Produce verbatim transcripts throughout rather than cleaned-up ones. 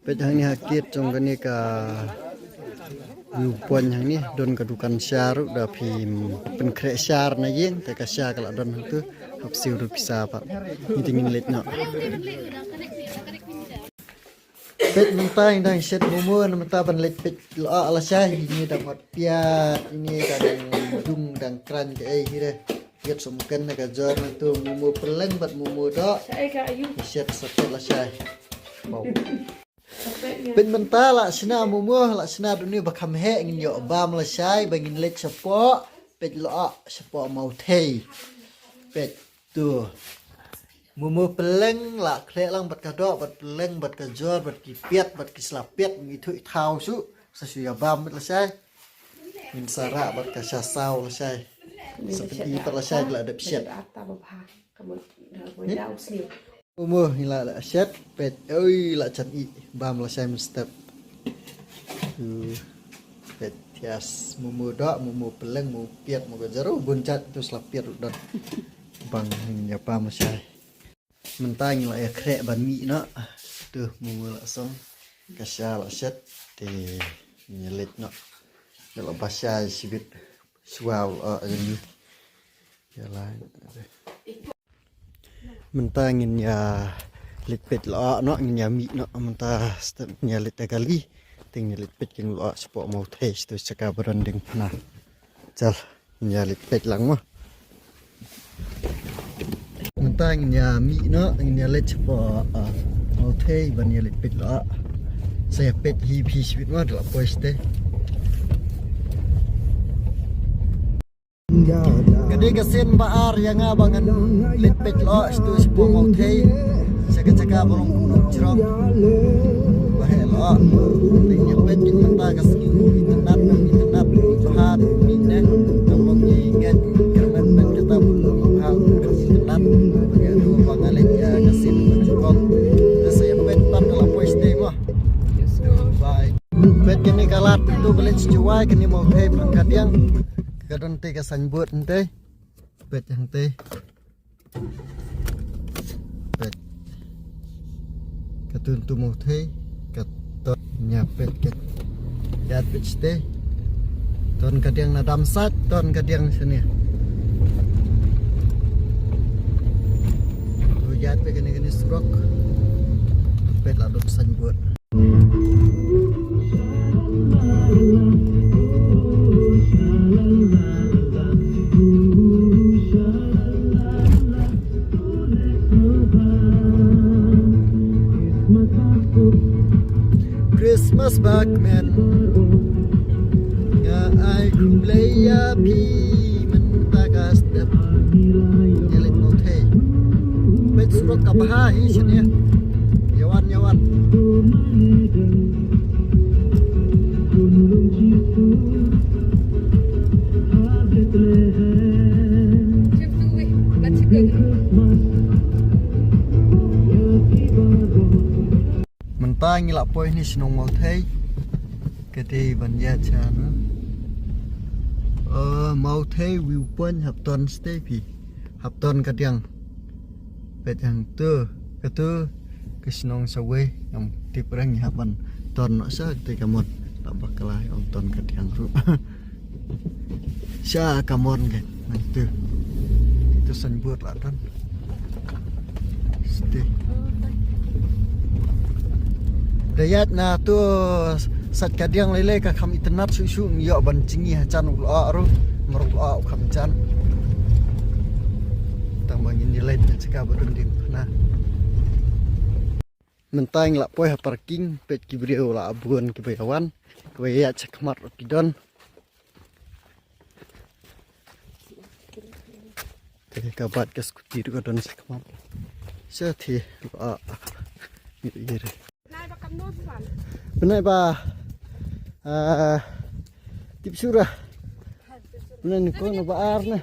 Peit hangne ha kit jong kane ka view point hangne don ka dukan sha ruh, da phim pynkhreh sha na ïing te ka sha ka la don hangtu. Hap siew ruh pisa pat. Ngi te ngin leit noh. Peit mynta ngi dang shet momo, mynta ban leit peit lyoh lashai. Ngi dang mot piat, ngi dang dung dang kran kaei hi re. Ïat sum ken na ka jor na tu momo pylleng bad momo doh. Shet sa peit lashai. Wow. Peit mynta la shna momo, la shna duni ba kham heh, ngin ïoh bam lashai ba ngin leit shapoh peit lyoh shapoh Mawthei. Peit tu. Momo pylleng la khleh lang bad ka doh, bad pylleng, bad ka jor, bad ki piat, bad ki sla piat, ngi thuh i thaw shu, sa shu ïa bam bad lashai. Ngin sa rah bad ka sha saw lashai. Sa peit i pat lashai la dep shet. Momo ngi la la shet, peit oi la chan i bam lashai mynstep. Tu, peit thias momo doh, momo pylleng, momo piat, momo ka jor, bun jait tu sla piat ruh don. Bang ngi ïa bam lashai. Mynta ngi la ïa khreh ban mih noh. Tu momo la song. Ka sha la shet. Te ngi leit noh. Ngi la ba sha shibit. Shuwa la ïa ni. Ïa la. Mynta ngin ïa leit peit lyoh noh, ngin ïa mih noh. Mynta step ngin ïa leit da kali. Te ngin ïa leit peit kin lyoh shapoh Mawthei, shato sha ka ba don diengphna. Chal, ngin ïa leit peit lang mo. Mynta ngin ïa mih noh, ngin ïa leit shapoh, ah, Mawthei ban ïa leit peit lyoh. Sa ïa peit hi phi shibit mo, da la poi shatei. Ka dei ka sien ba ar ïa nga ba ngan leit peit lyoh shato shapoh Mawthei. Sha ka jaka ba long kumno jrong. Ba heh lyoh. Te ngi peit kit mynta ka sngi u internet, internet bha mih ne. Tang ba ngi ngeit kyrmen ban kata bha internet. Ba ngi adu ba nga leit ïa ka sien ba jrong. Te sa ïa peit pat da la poi shatei mo. Bye. Peit kane ka lad tu ba leit sha Jowai, kane Mawthei Pangkadiang. Ka don te ka signboard hangtei. Peit hangtei. Peit. Ka tu tu Mawthei. Ka ton nia peit ka. Ïa peit shatei. Ton Kadiang na dam sait, ton Kadiang shane. Tu ïa peit kane kane surok. Peit la dum signboard. Christmas bad kmen. Nga ai khublei ïa phi mynta ka step. Ïa leit Mawthei. Peit surok ka bha hi shane. Ïa wan, ïa wan. Mynta ngi la poi ni shnong Mawthei. Ka dei ban ïa cha na. Eh, Mawthei view point hap ton shatei phi. Hap ton Kadiang. Peit hangtu, katu ka shnong sawei, ngam tip re ngi hap ban ton noh sha kata ka mon. La bakla ong ton Kadiang ruh. Sha ka mon ke nangtu. Itu signboard la don. Shatei. Da ïaid na tu sait Kadiang lei lei ka kham itynnad shuh shuh, ngi ïoh ban jngi ha jan u lyoh ruh, mar u lyoh u kham jan. Tang ba ngin ïa leit na jaka ba don diengphna. Mynta ngi la poi ha parking, peit ki briew la bun kiba ïa wan, kiba ïaid shakhmat ruh ki don. Te ka bike ka scooty ruh ka don shakhmat. Shatei, ah, ngi ïa re. Bnai ba, ah, tip sura. Bnai ni ko na ba ar na.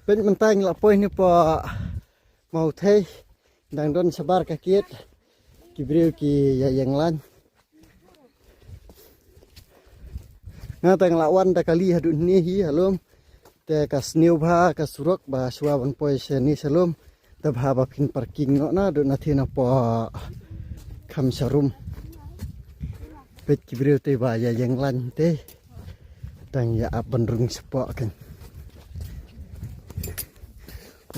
Peit mynta ngi la poi ni pa Mawthei. Dang don shabar ka kit. Ki briew ki ïa ïeng lain. Nga tang la wan da kali haduh ni hi halom. Te ka sniew bha ka surok ba shuwa ban poi shane shalom. Te bha ba phin parking noh na duh na thie na pok. Kam sharum. Peit ki briew te ba ïa ïeng lain te. Tang ïa ap ban rung shapoh kan.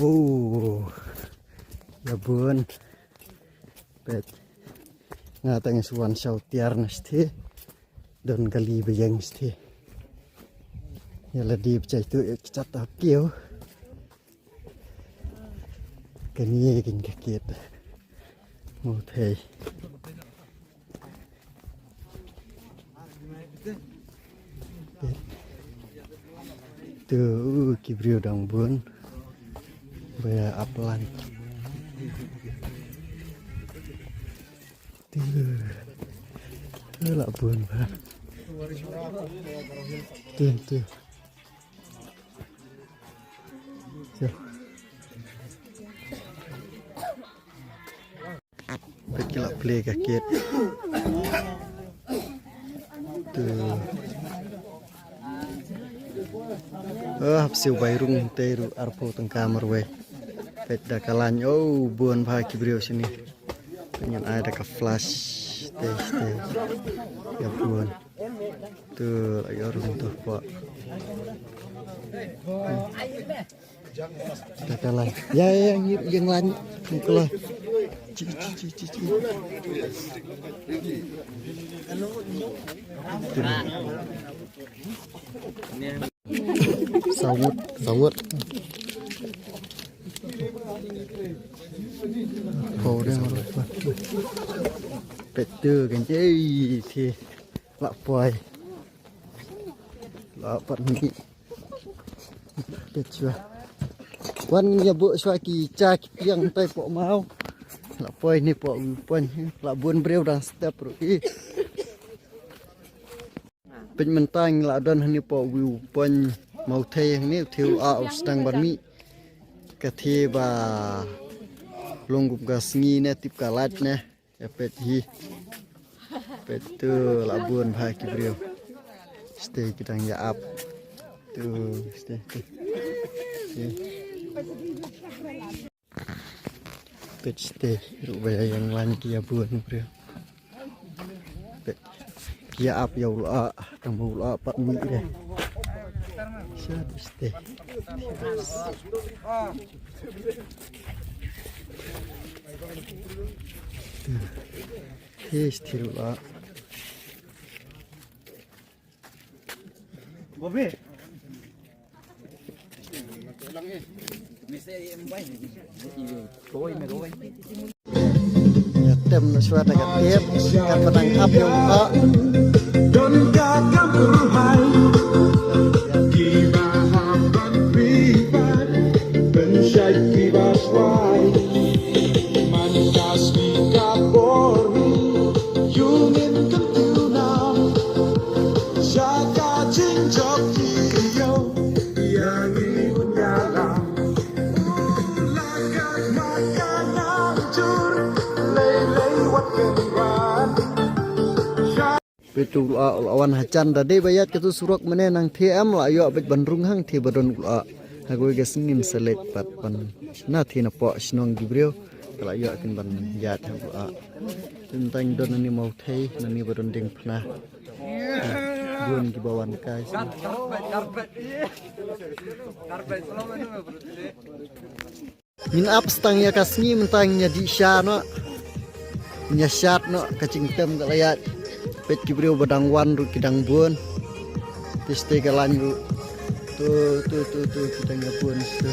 Oh. Ïa bun. Peit. Nga tang shuwan shaw tiar na sthi. Don kali ba ïeng sthi. Ïa la dip chai tu ïa ki chat ta kiew. Kane kin ka kit. Mo thei. Tu ki briew dang bun. Ba ïa ap lain. Tu. Tu la bun ba. Tu tu. Peit ki la plie ka kit. Tu. Oh, hap siew bai rung te ruh arphew tyngka marwei. Peit da ka lain, oh, bun bha ki briew shane. Peit ngin ai da ka flash te te. Ïa bun. Tu la ïa rung tu pha. Ka ka lai. Ïa ïa ïa ngir ïa nglan. Ngir ka lai. Ci ci ci ci ci. Sawut sawut. Pau dang. Pet tu kan ci. Ei, ci. La poi. La pat ni. Pet shuwa. Wan ïa buh shuwa ki cha ki piang tai poh maw. La poi ni poh wi pon. La bun briew dang step ruh i. Pet mynta ngi la don hani poh wi pon maw thei hani thei u a u sdang ban mih. Ka thei ba long kum ka sngi ne tip ka lait ne. Ïa pet hi. Pet tu la bun bha ki briew. Stay ki dang ïa ap. Tu stay tu. Stay. Pet stay ruh ba ïa ïeng lan ki ïa bun briew. Pet ki ïa ap ïa u la tang ba u la pat mih re. Sha tu stay. Hi sthir u la. Bobby. Ïa tem na shuwa da ka tep, ka patang ap ïa u ha. Don ka kam ruhai, ki ba ha ban pi ban, ben shai ki ba shwai. Man ka spi ka bor, yu ngin kan tiu nam, sha ka jingjop ki yo, ïa ngi un ïa lam. Peit u la, u la wan ha jan da dei ba ïaid katu surok mane nang thie em la ïoh beit ban rung hangthie ba don u la. Ha kawei ka sngi ngin sa leit pat ban na thie na poh shnong ki briew. Ka la ïoh kin ban ïaid ha u la. Tang don nani mawthei nani ba don diengphna. Bun ki ba wan kai. Ngin ap stang ïa ka sngi mynta ngin ïa dih sha noh. Ngin ïa shad noh ka jingtem ka la ïaid. Peit ki briew ba dang wan ruh ki dang bun. Te sdei ka lain ruh. Tu tu tu tu ki dang ïa bun tu.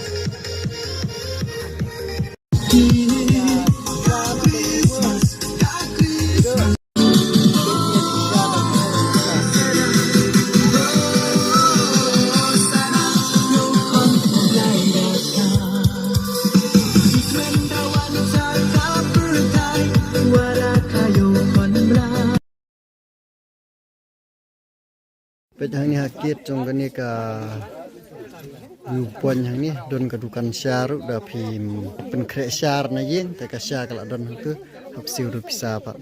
Peit hangne ha kit jong kane ka view point hangne don ka dukan shar ruh da phim pynkhreh shar na ïing te ka shar ka la don hangtu hap siew ruh pisa pat.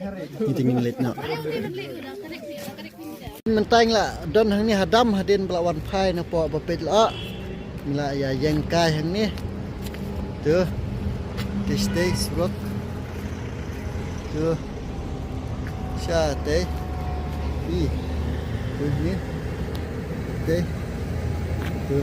Ngi te ngin leit noh. Mynta ngi la don hangne ha dam hadien ba la wan phai na poh ba peit la. Ngi la ïa ïeng kai hangne. Tu. Te sdei surok. Tu. Ka te. I. Tu ni. Te. Tu.